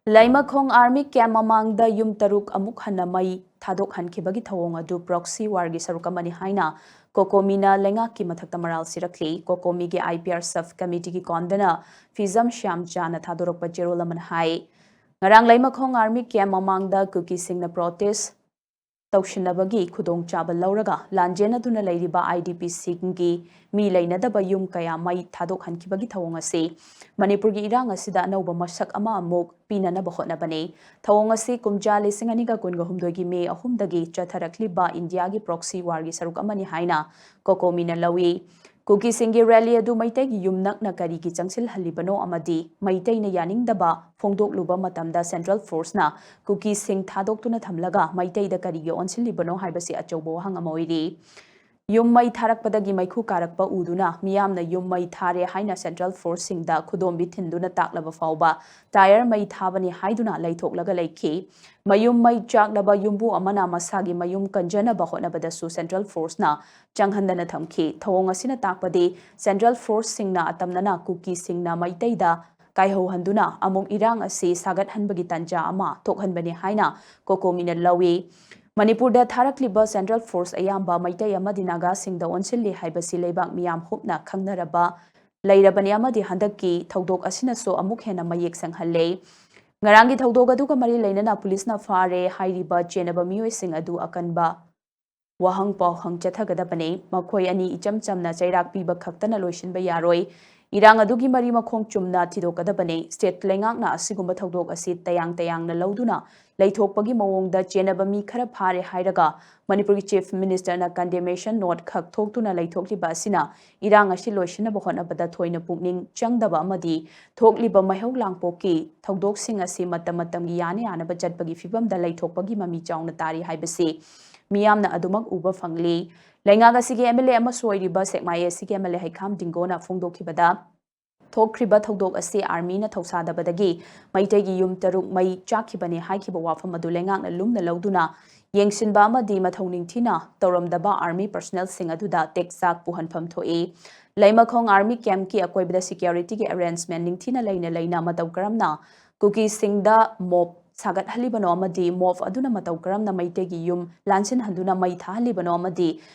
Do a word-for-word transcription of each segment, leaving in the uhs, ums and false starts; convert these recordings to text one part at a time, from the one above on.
ꯂꯩꯃꯈꯣꯡ army ꯀꯦꯝ ꯃꯃꯥꯡꯗ ꯌꯨꯝ ꯇꯔꯨꯛ ꯑꯃꯨꯛ ꯍꯟꯅ ꯃꯩ ꯊꯥꯗꯣꯛꯍꯟꯈꯤꯕꯒꯤ ꯊꯧꯑꯣꯡ ꯑꯗꯨ ꯄ꯭ꯔꯣꯛꯁꯤ ꯋꯥꯔꯒꯤ ꯁꯔꯨꯛ ꯑꯃꯅꯤ ꯍꯥꯏꯅ ꯀꯣꯀꯣꯃꯤꯅ ꯂꯩꯉꯥꯛꯀꯤ ꯃꯊꯛꯇ ꯃꯔꯥꯜ ꯁꯤꯔꯛꯂꯤ꯫ ꯀꯣꯀꯣꯃꯤꯒꯤ IPR sub committee ꯒꯤ convenor ꯐꯤꯖꯝ ꯁ꯭ꯌꯥꯝꯆꯥꯅ ꯊꯥꯗꯣꯔꯛꯄ ꯆꯦꯔꯣꯜ ꯑꯃꯅ ꯍꯥꯏ꯫ ꯉꯔꯥꯡ ꯂꯩꯃꯈꯣꯡ ꯑꯥꯔꯃꯤ ꯀꯦꯝ ꯃꯃꯥꯡꯗ ꯀꯨꯀꯤꯁꯤꯡꯅ protest ꯇꯧꯁꯤꯟꯅꯕꯒꯤ ꯈꯨꯗꯣꯡꯆꯥꯕ ꯂꯧꯔꯒ ꯂꯥꯟꯖꯦꯟꯅꯗꯨꯅ ꯂꯩꯔꯤꯕ IDP ꯁꯤꯡꯒꯤ ꯃꯤ ꯂꯩꯅꯗꯕ ꯌꯨꯝ ꯀꯌꯥ ꯃꯩ ꯊꯥꯗꯣꯛꯍꯟꯈꯤꯕꯒꯤ ꯊꯧꯑꯣꯡ ꯑꯁꯤ ꯃꯅꯤꯄꯨꯔꯒꯤ ꯏꯔꯥꯡ ꯑꯁꯤꯗ ꯑꯅꯧꯕ ꯃꯁꯛ ꯑꯃ ꯑꯃꯨꯛ ꯄꯤꯅꯅꯕ ꯍꯣꯠꯅꯕꯅꯤ꯫ ꯊꯧꯑꯣꯡ ꯑꯁꯤ ꯀꯨꯝꯖꯥ ꯂꯤꯁꯤꯡ ꯑꯅꯤꯒ ꯀꯨꯟꯒ ꯍꯨꯝꯗꯣꯏꯒꯤ ꯃꯦ ꯑꯍꯨꯝꯗꯒꯤ ꯆꯠꯊꯔꯛꯂꯤꯕ ꯏꯟꯗꯤꯌꯥꯒꯤ ꯄ꯭ꯔꯣꯛꯁꯤ ꯋꯥꯔꯒꯤ ꯁꯔꯨꯛ ꯑꯃꯅꯤ ꯍꯥꯏꯅ ꯀꯣꯀꯣꯃꯤꯅ ꯂꯧꯏ꯫ ꯀꯨꯀꯤꯁꯤꯡꯒꯤ ꯔꯦꯂꯤ ꯑꯗꯨ ꯃꯩꯇꯩꯒꯤ ꯌꯨꯝ ꯅꯛꯅ ꯀꯔꯤꯒꯤ ꯆꯪꯁꯤꯜꯍꯜꯂꯤꯕꯅꯣ ꯑꯃꯗꯤ ꯃꯩꯇꯩꯅ ꯌꯥꯅꯤꯡꯗꯕ ꯐꯣꯡꯗꯣꯛꯂꯨꯕ ꯃꯇꯝꯗ ꯁꯦꯟꯇ꯭ꯔꯦꯜ ꯐꯣꯔꯁꯅ ꯀꯨꯀꯤꯁꯤꯡ ꯊꯥꯗꯣꯛꯇꯨꯅ ꯊꯝꯂꯒ ꯃꯩꯇꯩꯗ ꯀꯔꯤꯒꯤ ꯑꯣꯟꯁꯤꯜꯂꯤꯕꯅꯣ ꯍꯥꯏꯕꯁꯤ ꯑꯆꯧꯕ ꯋꯥꯍꯪ ꯑꯃ ꯑꯣꯏꯔꯤ꯫ ꯌꯨꯝ ꯃꯩ ꯊꯥꯔꯛꯄꯗꯒꯤ ꯃꯩꯈꯨ ꯀꯥꯔꯛꯄ ꯎꯗꯨꯅ ꯃꯤꯌꯥꯝꯅ ꯌꯨꯝ ꯃꯩ ꯊꯥꯔꯦ ꯍꯥꯏꯅ ꯁꯦꯟꯇ꯭ꯔꯦꯜ ꯐꯣꯔꯁꯁꯤꯡꯗ ꯈꯨꯗꯣꯝꯕꯤ ꯊꯤꯟꯗꯨꯅ ꯇꯥꯛꯂꯕ ꯐꯥꯎꯕ ꯇꯥꯌꯔ ꯃꯩ ꯊꯥꯕꯅꯤ ꯍꯥꯏꯗꯨꯅ ꯂꯩꯊꯣꯛꯂꯒ ꯂꯩꯈꯤ꯫ ꯃꯌꯨꯝ ꯃꯩ ꯆꯥꯛꯂꯕ ꯌꯨꯝꯕꯨ ꯑꯃꯅ ꯃꯁꯥꯒꯤ ꯃꯌꯨꯝ ꯀꯟꯖꯅꯕ ꯍꯣꯠꯅꯕꯗꯁꯨ ꯁꯦꯟꯇ꯭ꯔꯦꯜ ꯐꯣꯔꯁꯅ ꯆꯪꯍꯟꯗꯅ ꯊꯝꯈꯤ꯫ ꯊꯧꯑꯣꯡ ꯑꯁꯤꯅ ꯇꯥꯛꯄꯗꯤ ꯁꯦꯟꯇ꯭ꯔꯦꯜ ꯐꯣꯔꯁꯁꯤꯡꯅ ꯑꯇꯝꯅꯅ ꯀꯨꯀꯤꯁꯤꯡꯅ ꯃꯩꯇꯩꯗ ꯀꯥꯏꯍꯧꯍꯟꯗꯨꯅ ꯑꯃꯨꯛ ꯏꯔꯥꯡ ꯑꯁꯤ ꯁꯥꯒꯠꯍꯟꯕꯒꯤ ꯇꯥꯟꯖꯥ ꯑꯃ ꯊꯣꯛꯍꯟꯕꯅꯤ ꯍꯥꯏꯅ ꯀꯣꯀꯣꯃꯤꯅ ꯂꯧꯏ꯫ ꯃꯅꯤꯄꯨꯔꯗ ꯊꯥꯔꯛꯂꯤꯕ ꯁꯦꯟꯇ꯭ꯔꯦꯜ ꯐꯣꯔꯁ ꯑꯌꯥꯝꯕ ꯃꯩꯇꯩ ꯑꯃꯗꯤ ꯅꯥꯒꯥꯁꯤꯡꯗ ꯑꯣꯟꯁꯤꯜꯂꯤ ꯍꯥꯏꯕꯁꯤ ꯂꯩꯕꯥꯛ ꯃꯤꯌꯥꯝ ꯍꯨꯞꯅ ꯈꯪꯅꯔꯕ ꯂꯩꯔꯕꯅꯤ ꯑꯃꯗꯤ ꯍꯟꯗꯛꯀꯤ ꯊꯧꯗꯣꯛ ꯑꯁꯤꯅꯁꯨ ꯑꯃꯨꯛ ꯍꯦꯟꯅ ꯃꯌꯦꯛ ꯁꯦꯡꯍꯜꯂꯦ꯫ ꯉꯔꯥꯡꯒꯤ ꯊꯧꯗꯣꯛ ꯑꯗꯨꯒ ꯃꯔꯤ ꯂꯩꯅꯅ ꯄꯨꯂꯤꯁꯅ ꯐꯥꯔꯦ ꯍꯥꯏꯔꯤꯕ ꯆꯦꯟꯅꯕ ꯃꯤꯑꯣꯏꯁꯤꯡ ꯑꯗꯨ ꯑꯀꯟꯕ ꯋꯥꯍꯪ ꯄꯥꯎꯍꯪ ꯆꯠꯊꯒꯗꯕꯅꯤ꯫ ꯃꯈꯣꯏ ꯑꯅꯤ ꯏꯆꯝ ꯆꯝꯅ ꯆꯩꯔꯥꯛ ꯄꯤꯕ ꯈꯛꯇꯅ ꯂꯣꯏꯁꯤꯟꯕ ꯌꯥꯔꯣꯏ꯫ ꯏꯔꯥꯡ ꯑꯗꯨꯒꯤ ꯃꯔꯤ ꯃꯈꯣꯡ ꯆꯨꯝꯅ ꯊꯤꯗꯣꯛꯀꯗꯕꯅꯤ꯫ ꯁ꯭ꯇꯦꯠ ꯂꯩꯉꯥꯛꯅ ꯑꯁꯤꯒꯨꯝꯕ ꯊꯧꯗꯣꯛ ꯑꯁꯤ ꯇꯌꯥꯡ ꯇꯌꯥꯡꯅ ꯂꯧꯗꯨꯅ ꯂꯩꯊꯣꯛꯄꯒꯤ ꯃꯑꯣꯡꯗ ꯆꯦꯟꯅꯕ ꯃꯤ ꯈꯔ ꯐꯥꯔꯦ ꯍꯥꯏꯔꯒ ꯃꯅꯤꯄꯨꯔꯒꯤ ꯆꯤꯐ ꯃꯤꯅꯤꯁꯇꯔꯅ ꯀꯟꯗꯦꯃꯦꯁꯟ ꯅꯣꯠ ꯈꯛ ꯊꯣꯛꯇꯨꯅ ꯂꯩꯊꯣꯛꯂꯤꯕ ꯑꯁꯤꯅ ꯏꯔꯥꯡ ꯑꯁꯤ ꯂꯣꯏꯁꯤꯟꯅꯕ ꯍꯣꯠꯅꯕꯗ ꯊꯣꯏꯅ ꯄꯨꯛꯅꯤꯡ ꯆꯪꯗꯕ ꯑꯃꯗꯤ ꯊꯣꯛꯂꯤꯕ ꯃꯩꯍꯧ ꯂꯥꯡꯄꯣꯛꯀꯤ ꯊꯧꯗꯣꯛꯁꯤꯡ ꯑꯁꯤ ꯃꯇꯝ ꯃꯇꯝꯒꯤ ꯌꯥꯅ ꯌꯥꯅꯕ ꯆꯠꯄꯒꯤ ꯐꯤꯕꯝꯗ ꯂꯩꯊꯣꯛꯄꯒꯤ ꯃꯃꯤ ꯆꯥꯎꯅ ꯇꯥꯔꯤ ꯍꯥꯏꯕꯁꯤ ꯃꯤꯌꯥꯝꯅ ꯑꯗꯨꯃꯛ ꯎꯕ ꯐꯪꯂꯤ꯫ ꯂꯩꯉꯥꯛ ꯑꯁꯤꯒꯤ MLA ꯑꯃꯁꯨ ꯑꯣꯏꯔꯤꯕ ꯁꯦꯛꯃꯥꯏ ACꯒꯤ MLA ꯍꯩꯈꯥꯝ ꯗꯤꯡꯒꯣꯅ ꯐꯣꯡꯗꯣꯛꯈꯤꯕꯗ, ꯊꯣꯛꯈ꯭ꯔꯤꯕ ꯊꯧꯗꯣꯛ ꯑꯁꯤ ꯑꯥꯔꯃꯤꯅ ꯊꯧꯁꯥꯗꯕꯗꯒꯤ ꯃꯩꯇꯩꯒꯤ ꯌꯨꯝ ꯇꯔꯨꯛ ꯃꯩ ꯆꯥꯛꯈꯤꯕꯅꯤ ꯍꯥꯏꯈꯤꯕ ꯋꯥꯐꯝ ꯑꯗꯨ ꯂꯩꯉꯥꯛꯅ ꯂꯨꯝꯅ ꯂꯧꯗꯨꯅ ꯌꯦꯡꯁꯤꯟꯕ ꯑꯃꯗꯤ ꯃꯊꯧ ꯅꯤꯡꯊꯤꯅ ꯇꯧꯔꯝꯗꯕ ꯑꯥꯔꯃꯤ ꯄꯔꯁꯅꯦꯜꯁꯤꯡ ꯑꯗꯨꯗ ꯇꯦꯛꯆꯥꯛ ꯄꯨꯍꯟꯐꯝ ꯊꯣꯛꯏ꯫ ꯂꯩꯃꯈꯣꯡ ꯑꯥꯔꯃꯤ ꯀꯦꯝꯞꯀꯤ ꯑꯀꯣꯏꯕꯗ ꯁꯦꯀ꯭ꯌꯨꯔꯤꯇꯤꯒꯤ ꯑꯦꯔꯦꯟꯖꯃꯦꯟ ꯅꯤꯡꯊꯤꯅ ꯂꯩꯅ ꯂꯩꯅ ꯃꯇꯧ ꯀꯔꯝꯅ ꯀꯨꯀꯤꯁꯤꯡꯗ ꯃꯣꯞ ꯁꯥꯒꯠꯍꯜꯂꯤꯕꯅꯣ ꯑꯃꯗꯤ ꯃꯣꯞ ꯑꯗꯨꯅ ꯃꯇꯧ ꯀꯔꯝꯅ ꯃꯩꯇꯩꯒꯤ ꯌꯨꯝ ꯂꯥꯟꯁꯤꯟꯍꯟꯗꯨꯅ ꯃꯩ ꯊꯥꯍꯜꯂꯤꯕꯅꯣ ꯑꯃꯗꯤ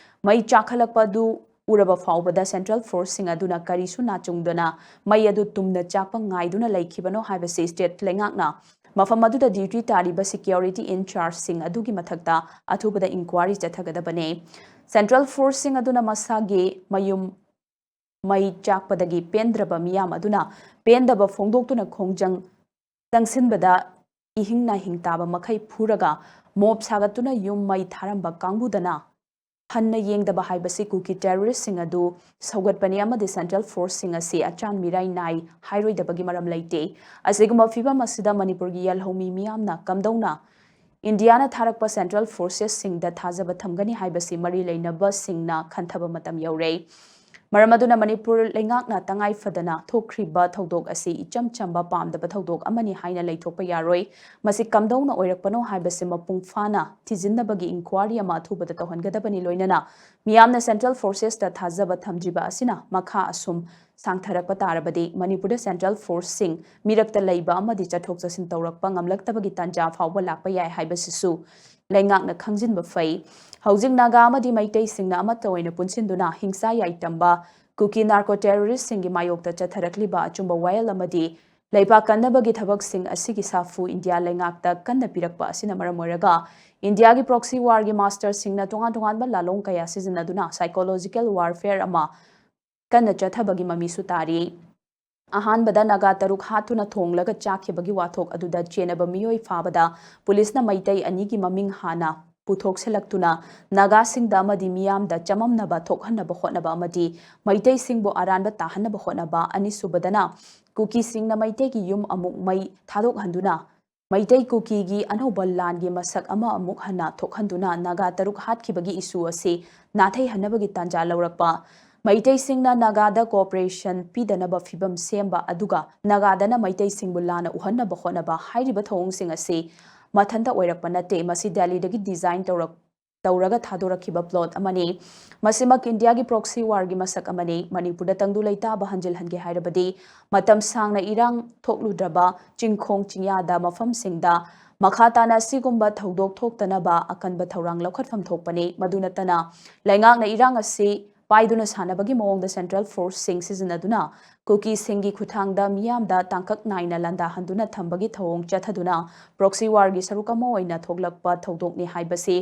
ꯃꯩ ꯆꯥꯛꯈꯠꯂꯛꯄ ꯑꯗꯨ ꯎꯔꯕ ꯐꯥꯎꯕꯗ ꯁꯦꯟꯇ꯭ꯔꯦꯜ ꯐꯣꯔꯁꯁꯤꯡ ꯑꯗꯨꯅ ꯀꯔꯤꯁꯨ ꯅꯥꯆꯨꯡꯗꯅ ꯃꯩ ꯑꯗꯨ ꯇꯨꯝꯅ ꯆꯥꯛꯄ ꯉꯥꯏꯗꯨꯅ ꯂꯩꯈꯤꯕꯅꯣ ꯍꯥꯏꯕꯁꯤ ꯁ꯭ꯇꯦꯠ ꯂꯩꯉꯥꯛꯅ ꯃꯐꯝ ꯑꯗꯨꯗ ꯗ꯭ꯌꯨꯇꯤ ꯇꯥꯔꯤꯕ ꯁꯤꯀ꯭ꯌꯣꯔꯤꯇꯤ ꯏꯟ ꯆꯥꯔꯖꯁꯤꯡ ꯑꯗꯨꯒꯤ ꯃꯊꯛꯇ ꯑꯊꯨꯕꯗ ꯏꯟꯀ꯭ꯋꯥꯔꯤ ꯆꯠꯊꯒꯗꯕꯅꯤ꯫ ꯁꯦꯟꯇ꯭ꯔꯦꯜ ꯐꯣꯔꯁꯁꯤꯡ ꯑꯗꯨꯅ ꯃꯁꯥꯒꯤ ꯃꯌꯨꯝ ꯃꯩ ꯆꯥꯛꯄꯗꯒꯤ ꯄꯦꯟꯗ꯭ꯔꯕ ꯃꯤꯌꯥꯝ ꯑꯗꯨꯅ ꯄꯦꯟꯗꯕ ꯐꯣꯡꯗꯣꯛꯇꯨꯅ ꯈꯣꯡꯖꯪ ꯆꯪꯁꯤꯟꯕꯗ ꯏꯍꯤꯡ ꯅꯥꯍꯤꯡ ꯇꯥꯕ ꯃꯈꯩ ꯐꯨꯔꯒ ꯃꯣꯞ ꯁꯥꯒꯠꯇꯨꯅ ꯌꯨꯝ ꯃꯩ ꯊꯥꯔꯝꯕ ꯀꯥꯡꯕꯨꯗꯅ ꯍꯟꯅ ꯌꯦꯡꯗꯕ ꯍꯥꯏꯕꯁꯤ ꯀꯨꯀꯤ ꯇꯦꯔꯣꯔꯤꯁꯁꯤꯡ ꯑꯗꯨ ꯁꯧꯒꯠꯄꯅꯤ ꯑꯃꯗꯤ ꯁꯦꯟꯇ꯭ꯔꯦꯜ ꯐꯣꯔꯁꯁꯤꯡ ꯑꯁꯤ ꯑꯆꯥꯟ ꯃꯤꯔꯥꯏ ꯅꯥꯏ ꯍꯥꯏꯔꯣꯏꯗꯕꯒꯤ ꯃꯔꯝ ꯂꯩꯇꯦ꯫ ꯑꯁꯤꯒꯨꯝꯕ ꯐꯤꯕꯝ ꯑꯁꯤꯗ ꯃꯅꯤꯄꯨꯔꯒꯤ ꯌꯦꯜꯍꯧꯃꯤ ꯃꯤꯌꯥꯝꯅ ꯀꯝꯗꯧꯅ ꯏꯟꯗꯤꯌꯥꯅ ꯊꯥꯔꯛꯄ ꯁꯦꯟꯇ꯭ꯔꯦꯜ ꯐꯣꯔꯁꯦꯁꯁꯤꯡꯗ ꯊꯥꯖꯕ ꯊꯝꯒꯅꯤ ꯍꯥꯏꯕꯁꯤ ꯃꯔꯤ ꯂꯩꯅꯕꯁꯤꯡꯅ ꯈꯟꯊꯕ ꯃꯇꯝ ꯌꯧꯔꯦ꯫ ꯃꯔꯝ ꯑꯗꯨꯅ ꯃꯅꯤꯄꯨꯔ ꯂꯩꯉꯥꯛꯅ ꯇꯉꯥꯏ ꯐꯗꯅ ꯊꯣꯛꯈ꯭ꯔꯤꯕ ꯊꯧꯗꯣꯛ ꯑꯁꯤ ꯏꯆꯝ ꯆꯝꯕ ꯄꯥꯝꯗꯕ ꯊꯧꯗꯣꯛ ꯑꯃꯅꯤ ꯍꯥꯏꯅ ꯂꯩꯊꯣꯛꯄ ꯌꯥꯔꯣꯏ꯫ ꯃꯁꯤ ꯀꯝꯗꯧꯅ ꯑꯣꯏꯔꯛꯄꯅꯣ ꯍꯥꯏꯕꯁꯤ ꯃꯄꯨꯡ ꯐꯥꯅ ꯊꯤꯖꯤꯟꯅꯕꯒꯤ ꯏꯟꯀ꯭ꯋꯥꯔꯤ ꯑꯃ ꯑꯊꯨꯕꯗ ꯇꯧꯍꯟꯒꯗꯕꯅꯤ꯫ ꯂꯣꯏꯅꯅ ꯃꯤꯌꯥꯝꯅ ꯁꯦꯟꯇ꯭ꯔꯦꯜ ꯐꯣꯔꯁꯦꯁꯇ ꯊꯥꯖꯕ ꯊꯝꯗ꯭ꯔꯤꯕ ꯑꯁꯤꯅ ꯃꯈꯥ ꯑꯁꯨꯝ ꯁꯥꯡꯊꯔꯛꯄ ꯇꯥꯔꯕꯗꯤ ꯃꯅꯤꯄꯨꯔꯗ ꯁꯦꯟꯇ꯭ꯔꯦꯜ ꯐꯣꯔꯁꯁꯤꯡ ꯃꯤꯔꯛꯇ ꯂꯩꯕ ꯑꯃꯗꯤ ꯆꯠꯊꯣꯛ ꯆꯠꯁꯤꯟ ꯇꯧꯔꯛꯄ ꯉꯝꯂꯛꯇꯕꯒꯤ ꯇꯥꯟꯖꯥ ꯐꯥꯎꯕ ꯂꯥꯛꯄ ꯌꯥꯏ ꯍꯥꯏꯕꯁꯤꯁꯨ ꯂꯩꯉꯥꯛꯅ ꯈꯪꯖꯤꯟꯕ ꯐꯩ꯫ ꯍꯧꯖꯤꯛ ꯅꯥꯒꯥ ꯑꯃꯗꯤ ꯃꯩꯇꯩꯁꯤꯡꯅ ꯑꯃꯠꯇ ꯑꯣꯏꯅ ꯄꯨꯟꯁꯤꯟꯗꯨꯅ ꯍꯤꯡꯁꯥ ꯌꯥꯏꯇꯝꯕ ꯀꯨꯀꯤ ꯅꯥꯔꯀꯣ ꯇꯦꯔꯣꯔꯤꯁꯁꯤꯡꯒꯤ ꯃꯥꯌꯣꯛꯇ ꯆꯠꯊꯔꯛꯂꯤꯕ ꯑꯆꯨꯝꯕ ꯋꯥꯌꯦꯜ ꯑꯃꯗꯤ ꯂꯩꯕꯥꯛ ꯀꯟꯅꯕꯒꯤ ꯊꯕꯛꯁꯤꯡ ꯑꯁꯤꯒꯤ ꯁꯥꯐꯨ ꯏꯟꯗꯤꯌꯥ ꯂꯩꯉꯥꯛꯇ ꯀꯟꯅ ꯄꯤꯔꯛꯄ ꯑꯁꯤꯅ ꯃꯔꯝ ꯑꯣꯏꯔꯒ ꯏꯟꯗꯤꯌꯥꯒꯤ ꯄ꯭ꯔꯣꯛꯁꯤ ꯋꯥꯔꯒꯤ ꯃꯥꯁꯇꯔꯁꯤꯡꯅ ꯇꯣꯉꯥꯟ ꯇꯣꯉꯥꯟꯕ ꯂꯥꯂꯣꯡ ꯀꯌꯥ ꯁꯤꯖꯤꯟꯅꯗꯨꯅ ꯁꯥꯏꯀꯣꯂꯣꯖꯤꯀꯦꯜ ꯋꯥꯔꯐꯦꯌꯔ ꯑꯃ ꯀꯟꯅ ꯆꯠꯊꯕꯒꯤ ꯃꯃꯤꯁꯨ ꯇꯥꯔꯤ꯫ ꯑꯍꯥꯟꯕꯗ ꯅꯥꯒꯥ ꯇꯔꯨꯛ ꯍꯥꯠꯇꯨꯅ ꯊꯣꯡꯂꯒ ꯆꯥꯈꯤꯕꯒꯤ ꯋꯥꯊꯣꯛ ꯑꯗꯨꯗ ꯆꯦꯟꯅꯕ ꯃꯤꯑꯣꯏ ꯐꯥꯕꯗ ꯄꯨꯂꯤꯁꯅ ꯃꯩꯇꯩ ꯑꯅꯤꯒꯤ ꯃꯃꯤꯡ ꯍꯥꯟꯅ ꯄꯨꯊꯣꯛꯁꯤꯜꯂꯛꯇꯨꯅ ꯅꯥꯒꯥꯁꯤꯡꯗ ꯑꯃꯗꯤ ꯃꯤꯌꯥꯝꯗ ꯆꯃꯝꯅꯕ ꯊꯣꯛꯍꯟꯅꯕ ꯍꯣꯠꯅꯕ ꯑꯃꯗꯤ ꯃꯩꯇꯩꯁꯤꯡꯕꯨ ꯑꯔꯥꯟꯕ ꯇꯥꯍꯟꯅꯕ ꯍꯣꯠꯅꯕ, ꯑꯅꯤꯁꯨꯕꯗꯅ ꯀꯨꯀꯤꯁꯤꯡꯅ ꯃꯩꯇꯩꯒꯤ ꯌꯨꯝ ꯑꯃꯨꯛ ꯃꯩ ꯊꯥꯗꯣꯛꯍꯟꯗꯨꯅ ꯃꯩꯇꯩ ꯀꯨꯀꯤꯒꯤ ꯑꯅꯧꯕ ꯂꯥꯟꯒꯤ ꯃꯁꯛ ꯑꯃ ꯑꯃꯨꯛ ꯍꯟꯅ ꯊꯣꯛꯍꯟꯗꯨꯅ ꯅꯥꯒꯥ ꯇꯔꯨꯛ ꯍꯥꯠꯈꯤꯕꯒꯤ ꯏꯁꯨ ꯑꯁꯤ ꯅꯥꯊꯩꯍꯟꯅꯕꯒꯤ ꯇꯥꯟꯖꯥ ꯂꯧꯔꯛꯄ, ꯃꯩꯇꯩꯁꯤꯡꯅ ꯅꯥꯒꯥꯗ ꯀꯣꯑꯣꯄꯔꯦꯁꯟ ꯄꯤꯗꯅꯕ ꯐꯤꯕꯝ ꯁꯦꯝꯕ, ꯑꯗꯨꯒ ꯅꯥꯒꯥꯗꯅ ꯃꯩꯇꯩꯁꯤꯡꯕꯨ ꯂꯥꯟꯅ ꯎꯍꯟꯅꯕ ꯍꯣꯠꯅꯕ ꯍꯥꯏꯔꯤꯕ ꯊꯧꯑꯣꯡꯁꯤꯡ ꯑꯁꯤ ꯃꯊꯟꯇ ꯑꯣꯏꯔꯛꯄ ꯅꯠꯇꯦ꯫ ꯃꯁꯤ ꯗꯦꯜꯂꯤꯗꯒꯤ ꯗꯤꯖꯥꯏꯟ ꯇꯧꯔꯛ ꯇꯧꯔꯒ ꯊꯥꯗꯣꯔꯛꯈꯤꯕ ꯄ꯭ꯂꯣꯠ ꯑꯃꯅꯤ꯫ ꯃꯁꯤꯃꯛ ꯏꯟꯗꯤꯌꯥꯒꯤ ꯄ꯭ꯔꯣꯛꯁꯤ ꯋꯥꯔꯒꯤ ꯃꯁꯛ ꯑꯃꯅꯤ꯫ ꯃꯅꯤꯄꯨꯔꯗ ꯇꯪꯗꯨ ꯂꯩꯇꯥꯕ ꯍꯟꯖꯤꯜꯍꯟꯒꯦ ꯍꯥꯏꯔꯕꯗꯤ ꯃꯇꯝ ꯁꯥꯡꯅ ꯏꯔꯥꯡ ꯊꯣꯛꯂꯨꯗ꯭ꯔꯕ ꯆꯤꯡꯈꯣꯡ ꯆꯤꯡꯌꯥꯗ ꯃꯐꯝꯁꯤꯡꯗ ꯃꯈꯥ ꯇꯥꯅ ꯑꯁꯤꯒꯨꯝꯕ ꯊꯧꯗꯣꯛ ꯊꯣꯛꯇꯅꯕ ꯑꯀꯟꯕ ꯊꯧꯔꯥꯡ ꯂꯧꯈꯠꯐꯝ ꯊꯣꯛꯄꯅꯤ꯫ ꯃꯗꯨ ꯅꯠꯇꯅ ꯂꯩꯉꯥꯛꯅ ꯏꯔꯥꯡ ꯑꯁꯤ ꯄꯥꯏꯗꯨꯅ ꯁꯥꯟꯅꯕꯒꯤ ꯃꯑꯣꯡꯗ ꯁꯦꯟꯇ꯭ꯔꯦꯜ ꯐꯣꯔꯁꯁꯤꯡ ꯁꯤꯖꯤꯟꯅꯗꯨꯅ ꯀꯨꯀꯤꯁꯤꯡꯒꯤ ꯈꯨꯠꯊꯥꯡꯗ ꯃꯤꯌꯥꯝꯗ ꯇꯥꯡꯀꯛ ꯅꯥꯏꯅ ꯂꯥꯟꯗꯥꯍꯟꯗꯨꯅ ꯊꯝꯕꯒꯤ ꯊꯧꯑꯣꯡ ꯆꯠꯊꯗꯨꯅ ꯄ꯭ꯔꯣꯛꯁꯤ ꯋꯥꯔꯒꯤ ꯁꯔꯨꯛ ꯑꯃ ꯑꯣꯏꯅ ꯊꯣꯛꯂꯛꯄ ꯊꯧꯗꯣꯛꯅꯤ ꯍꯥꯏꯕꯁꯤ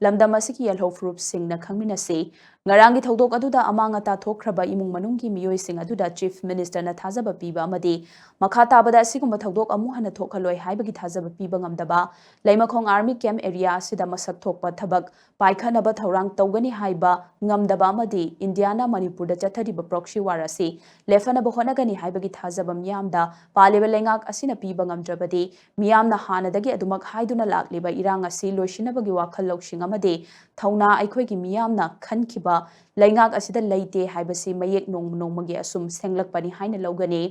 ꯂꯝꯗꯝ ꯑꯁꯤꯒꯤ ꯌꯦꯜꯍꯧ ꯐꯨꯔꯨꯞꯁꯤꯡꯅ ꯈꯪꯃꯤꯟꯅꯁꯤ꯫ ꯉꯔꯥꯡꯒꯤ ꯊꯧꯗꯣꯛ ꯑꯗꯨꯗ ꯑꯃꯥꯡ ꯑꯇꯥ ꯊꯣꯛꯈ꯭ꯔꯕ ꯏꯃꯨꯡ ꯃꯅꯨꯡꯒꯤ ꯃꯤꯑꯣꯏꯁꯤꯡ ꯑꯗꯨꯗ ꯆꯤꯐ ꯃꯤꯅꯤꯁꯇꯔꯅ ꯊꯥꯖꯕ ꯄꯤꯕ ꯑꯃꯗꯤ ꯃꯈꯥ ꯇꯥꯕꯗ ꯑꯁꯤꯒꯨꯝꯕ ꯊꯧꯗꯣꯛ ꯑꯃꯨꯛ ꯍꯟꯅ ꯊꯣꯛꯍꯜꯂꯣꯏ ꯍꯥꯏꯕꯒꯤ ꯊꯥꯖꯕ ꯄꯤꯕ ꯉꯝꯗꯕ, ꯂꯩꯃꯈꯣꯡ ꯑꯥꯔꯃꯤ ꯀꯦꯝꯞ ꯑꯦꯔꯤꯌꯥ ꯑꯁꯤꯗ ꯃꯁꯛ ꯊꯣꯛꯄ ꯊꯕꯛ ꯄꯥꯏꯈꯠꯅꯕ ꯊꯧꯔꯥꯡ ꯇꯧꯒꯅꯤ ꯍꯥꯏꯕ ꯉꯝꯗꯕ ꯑꯃꯗꯤ ꯏꯟꯗꯤꯌꯥꯅ ꯃꯅꯤꯄꯨꯔꯗ ꯆꯠꯊꯔꯤꯕ ꯄ꯭ꯔꯣꯛꯁꯤ ꯋꯥꯔ ꯑꯁꯤ ꯂꯦꯞꯍꯟꯅꯕ ꯍꯣꯠꯅꯒꯅꯤ ꯍꯥꯏꯕꯒꯤ ꯊꯥꯖꯕ ꯃꯤꯌꯥꯝꯗ ꯄꯥꯜꯂꯤꯕ ꯂꯩꯉꯥꯛ ꯑꯁꯤꯅ ꯄꯤꯕ ꯉꯝꯗ꯭ꯔꯕꯗꯤ, ꯃꯤꯌꯥꯝꯅ ꯍꯥꯟꯅꯗꯒꯤ ꯑꯗꯨꯃꯛ ꯍꯥꯏꯗꯨꯅ ꯂꯥꯛꯂꯤꯕ ꯏꯔꯥꯡ ꯑꯁꯤ ꯂꯣꯏꯁꯤꯟꯅꯕꯒꯤ ꯋꯥꯈꯜ ꯂꯧꯁꯤꯡ ꯑꯃꯗꯤ ꯊꯧꯅꯥ ꯑꯩꯈꯣꯏꯒꯤ ꯃꯤꯌꯥꯝꯅ ꯈꯟꯈꯤꯕ ꯂꯩꯉꯥꯛ ꯑꯁꯤꯗ ꯂꯩꯇꯦ ꯍꯥꯏꯕꯁꯤ ꯃꯌꯦꯛ ꯅꯣꯡꯃ ꯅꯣꯡꯃꯒꯤ ꯑꯁꯨꯝ ꯁꯦꯡꯂꯛꯄꯅꯤ ꯍꯥꯏꯅ ꯂꯧꯒꯅꯤ꯫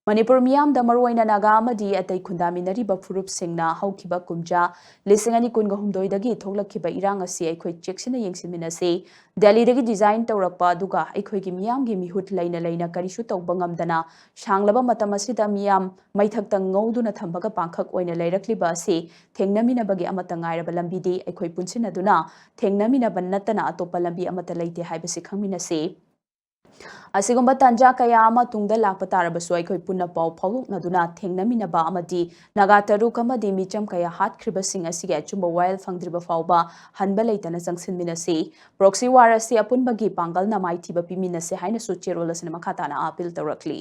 ꯃꯅꯤꯄꯨꯔ ꯃꯤꯌꯥꯝꯗ, ꯃꯔꯨꯑꯣꯏꯅ ꯅꯥꯒꯥ ꯑꯃꯗꯤ ꯑꯇꯩ ꯈꯨꯟꯗꯥꯃꯤꯟꯅꯔꯤꯕ ꯐꯨꯔꯨꯞꯁꯤꯡꯅ ꯍꯧꯈꯤꯕ ꯀꯨꯝꯖꯥ ꯂꯤꯁꯤꯡ ꯑꯅꯤ ꯀꯨꯟꯒ ꯍꯨꯝꯗꯣꯏꯗꯒꯤ ꯊꯣꯛꯂꯛꯈꯤꯕ ꯏꯔꯥꯡ ꯑꯁꯤ ꯑꯩꯈꯣꯏ ꯆꯦꯛꯁꯤꯟꯅ ꯌꯦꯡꯁꯤꯟꯃꯤꯟꯅꯁꯤ꯫ ꯗꯦꯜꯂꯤꯗꯒꯤ ꯗꯤꯖꯥꯏꯟ ꯇꯧꯔꯛꯄ ꯑꯗꯨꯒ ꯑꯩꯈꯣꯏꯒꯤ ꯃꯤꯌꯥꯝꯒꯤ ꯃꯤꯍꯨꯠ ꯂꯩꯅ ꯂꯩꯅ ꯀꯔꯤꯁꯨ ꯇꯧꯕ ꯉꯝꯗꯅ ꯁꯥꯡꯂꯕ ꯃꯇꯝ ꯑꯁꯤꯗ ꯃꯤꯌꯥꯝ ꯃꯩꯊꯛꯇ ꯉꯧꯗꯨꯅ ꯊꯝꯕꯒ ꯄꯥꯡꯈꯛ ꯑꯣꯏꯅ ꯂꯩꯔꯛꯂꯤꯕ ꯑꯁꯤ ꯊꯦꯡꯅꯃꯤꯟꯅꯕꯒꯤ ꯑꯃꯠꯇ ꯉꯥꯏꯔꯕ ꯂꯝꯕꯤꯗꯤ ꯑꯩꯈꯣꯏ ꯄꯨꯟꯁꯤꯟꯅꯗꯨꯅ ꯊꯦꯡꯅꯃꯤꯟꯅꯕ ꯅꯠꯇꯅ ꯑꯇꯣꯞꯄ ꯂꯝꯕꯤ ꯑꯃꯠꯇ ꯂꯩꯇꯦ ꯍꯥꯏꯕꯁꯤ ꯈꯪꯃꯤꯟꯅꯁꯤ꯫ ꯑꯁꯤꯒꯨꯝꯕ ꯇꯥꯟꯖꯥ ꯀꯌꯥ ꯑꯃ ꯇꯨꯡꯗ ꯂꯥꯛꯄ ꯇꯥꯔꯕꯁꯨ ꯑꯩꯈꯣꯏ ꯄꯨꯟꯅ ꯄꯥꯎ ꯐꯥꯎꯗꯣꯛꯅꯗꯨꯅ ꯊꯦꯡꯅꯃꯤꯟꯅꯕ ꯑꯃꯗꯤ ꯅꯥꯒꯥ ꯇꯔꯨꯛ ꯑꯃꯗꯤ ꯃꯤꯆꯝ ꯀꯌꯥ ꯍꯥꯠꯈ꯭ꯔꯤꯕꯁꯤꯡ ꯑꯁꯤꯒꯤ ꯑꯆꯨꯝꯕ ꯋꯥꯌꯦꯜ ꯐꯪꯗ꯭ꯔꯤꯕ ꯐꯥꯎꯕ ꯍꯟꯕ ꯂꯩꯇꯅ ꯆꯪꯁꯤꯟꯃꯤꯟꯅꯁꯤ꯫ ꯄ꯭ꯔꯣꯛꯁꯤ ꯋꯥꯔ ꯑꯁꯤ ꯑꯄꯨꯟꯕꯒꯤ ꯄꯥꯡꯒꯜꯅ ꯃꯥꯏꯊꯤꯕ ꯄꯤꯃꯤꯟꯅꯁꯤ ꯍꯥꯏꯅꯁꯨ ꯆꯦꯔꯣꯜ ꯑꯁꯤꯅ ꯃꯈꯥ ꯇꯥꯅ ꯑꯥꯄꯤꯜ ꯇꯧꯔꯛꯂꯤ꯫